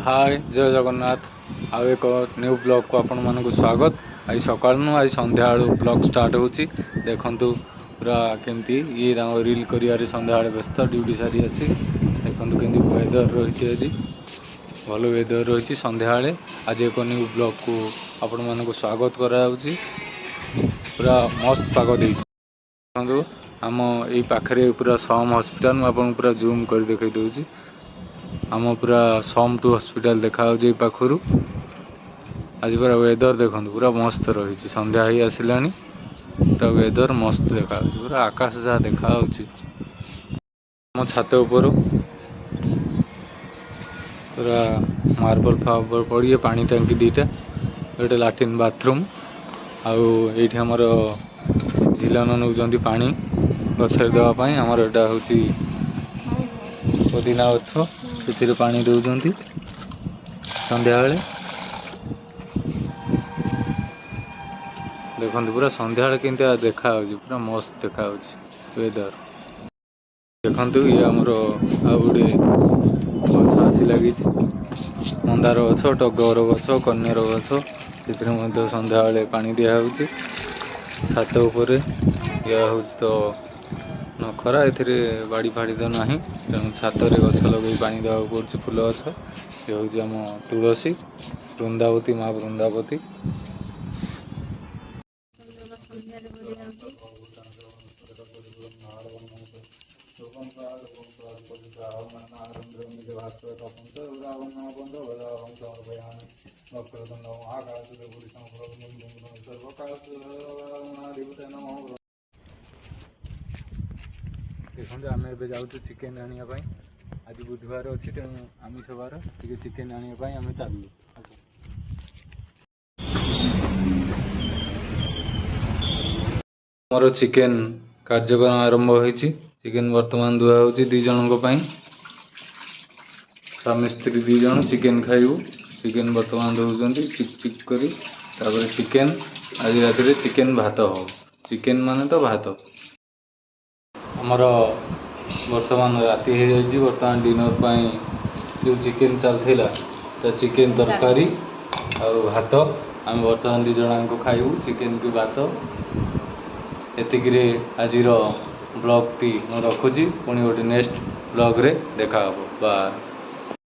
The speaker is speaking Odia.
ହାଏ, ଜୟ ଜଗନ୍ନାଥ। ଆଉ ଏକ ନ୍ୟୁ ବ୍ଲଗ୍କୁ ଆପଣମାନଙ୍କୁ ସ୍ୱାଗତ। ଆଜି ସକାଳୁ ନୁହଁ, ଆଜି ସନ୍ଧ୍ୟାବେଳୁ ବ୍ଲଗ୍ ଷ୍ଟାର୍ଟ ହେଉଛି। ଦେଖନ୍ତୁ ପୁରା କେମିତି ଇଏ ତାଙ୍କ ରିଲ୍ କରିବାରେ ସନ୍ଧ୍ୟାବେଳେ ବ୍ୟସ୍ତ, ଡ୍ୟୁଟି ସାରି ଆସି। ଦେଖନ୍ତୁ କେମିତି ୱେଦର ରହିଛି ଆଜି, ଭଲ ୱେଦର ରହିଛି ସନ୍ଧ୍ୟାବେଳେ। ଆଜି ଏକ ନ୍ୟୁ ବ୍ଲଗ୍କୁ ଆପଣମାନଙ୍କୁ ସ୍ୱାଗତ କରାଯାଉଛି। ପୁରା ମସ୍ତ ପାଗ ଦେଇଛି। ଦେଖନ୍ତୁ, ଆମ ଏଇ ପାଖରେ ପୁରା ସମ୍ ହସ୍ପିଟାଲ। ମୁଁ ଆପଣଙ୍କୁ ପୁରା ଜୁମ୍ କରି ଦେଖାଇ ଦେଉଛି। ଆମ ପୁରା ସମ୍ ଟୁ ହସ୍ପିଟାଲ ଦେଖାଯାଉଛି ଏଇ ପାଖରୁ। ଆଜି ପୁରା ୱେଦର ଦେଖନ୍ତୁ, ପୁରା ମସ୍ତ ରହିଛି। ସନ୍ଧ୍ୟା ହେଇ ଆସିଲାଣି, ପୁରା ୱେଦର ମସ୍ତ ଦେଖାଯାଉଛି। ପୁରା ଆକାଶ ଯାହା ଦେଖାଯାଉଛି ଆମ ଛାତ ଉପରୁ, ପୁରା ମାର୍ବଲ ଫାର୍ବଲ ପଡ଼ି ପାଣି ଟାଙ୍କି ଦୁଇଟା, ଗୋଟେ ଲାଟ୍ରିନ୍ ବାଥରୁମ୍। ଆଉ ଏଇଠି ଆମର ଝିଲନ ନେଉଛନ୍ତି ପାଣି ଗଛରେ ଦେବା ପାଇଁ। ଆମର ଏଇଟା ହେଉଛି ପୋଦିନା ଗଛ, ସେଥିରେ ପାଣି ଦେଉଛନ୍ତି ସନ୍ଧ୍ୟାବେଳେ। ଦେଖନ୍ତୁ ପୁରା ସନ୍ଧ୍ୟାବେଳେ କେମିତି ଦେଖାଯାଉଛି, ପୁରା ମସ୍ତ ଦେଖାଯାଉଛି ୱେଦର। ଦେଖନ୍ତୁ, ଇଏ ଆମର ଆଉ ଗୋଟେ ଗଛ ଆସି ଲାଗିଛି, ମନ୍ଦାର ଗଛ, ଟଗର ଗଛ, କନିଅର ଗଛ। ସେଥିରେ ମଧ୍ୟ ସନ୍ଧ୍ୟାବେଳେ ପାଣି ଦିଆହେଉଛି ଛାତ ଉପରେ। ଇଏ ହେଉଛି ତ ନଖରା, ଏଥିରେ ବାଡ଼ି ଫାଡ଼ି ତ ନାହିଁ, ତେଣୁ ଛାତରେ ଗଛ ଲଗେଇ ପାଣି ଦେବାକୁ ପଡ଼ୁଛି, ଫୁଲ ଗଛ। ଇଏ ହେଉଛି ଆମ ତୁଳସୀ, ବୃନ୍ଦାବତୀ, ମା ବୃନ୍ଦାବତୀ। ସନ୍ଧ୍ୟାରେ ବଢ଼ିଆ ହେଉଛି। ଦେଖନ୍ତୁ, ଆମେ ଏବେ ଯାଉଛୁ ଚିକେନ୍ ଆଣିବା ପାଇଁ। ଆଜି ବୁଧବାର ଅଛି, ତେଣୁ ଆମିଷ ବାର, ଟିକେ ଚିକେନ୍ ଆଣିବା ପାଇଁ ଆମେ ଚାଲିଲୁ। ଆସ। ଆମର ଚିକେନ୍ କାର୍ଯ୍ୟକ୍ରମ ଆରମ୍ଭ ହୋଇଛି। ଚିକେନ୍ ବର୍ତ୍ତମାନ ଧୁଆ ହେଉଛି ଦୁଇ ଜଣଙ୍କ ପାଇଁ। ସ୍ୱାମୀ ସ୍ତ୍ରୀ ଦୁଇ ଜଣ ଚିକେନ୍ ଖାଇବୁ। ଚିକେନ୍ ବର୍ତ୍ତମାନ ଧୋଉଛନ୍ତି ଚିକ୍ ଚିକ୍ କରି। ତାପରେ ଚିକେନ୍, ଆଜି ରାତିରେ ଚିକେନ୍ ଭାତ ହେବ। ଚିକେନ୍ ମାନେ ତ ଭାତ। ଆମର ବର୍ତ୍ତମାନ ରାତି ହେଇଯାଇଛି। ବର୍ତ୍ତମାନ ଡିନର୍ ପାଇଁ ଯେଉଁ ଚିକେନ୍ ଚାଲିଥିଲା, ତ ଚିକେନ୍ ତରକାରୀ ଆଉ ଭାତ ଆମେ ବର୍ତ୍ତମାନ ଦୁଇ ଜଣଙ୍କ ଖାଇବୁ, ଚିକେନ୍ କି ଭାତ। ଏତିକିରେ ଆଜିର ବ୍ଲଗ୍ଟି ମୁଁ ରଖୁଛି। ପୁଣି ଗୋଟେ ନେକ୍ସଟ ବ୍ଲଗ୍ରେ ଦେଖା ହେବ। ବାଏ।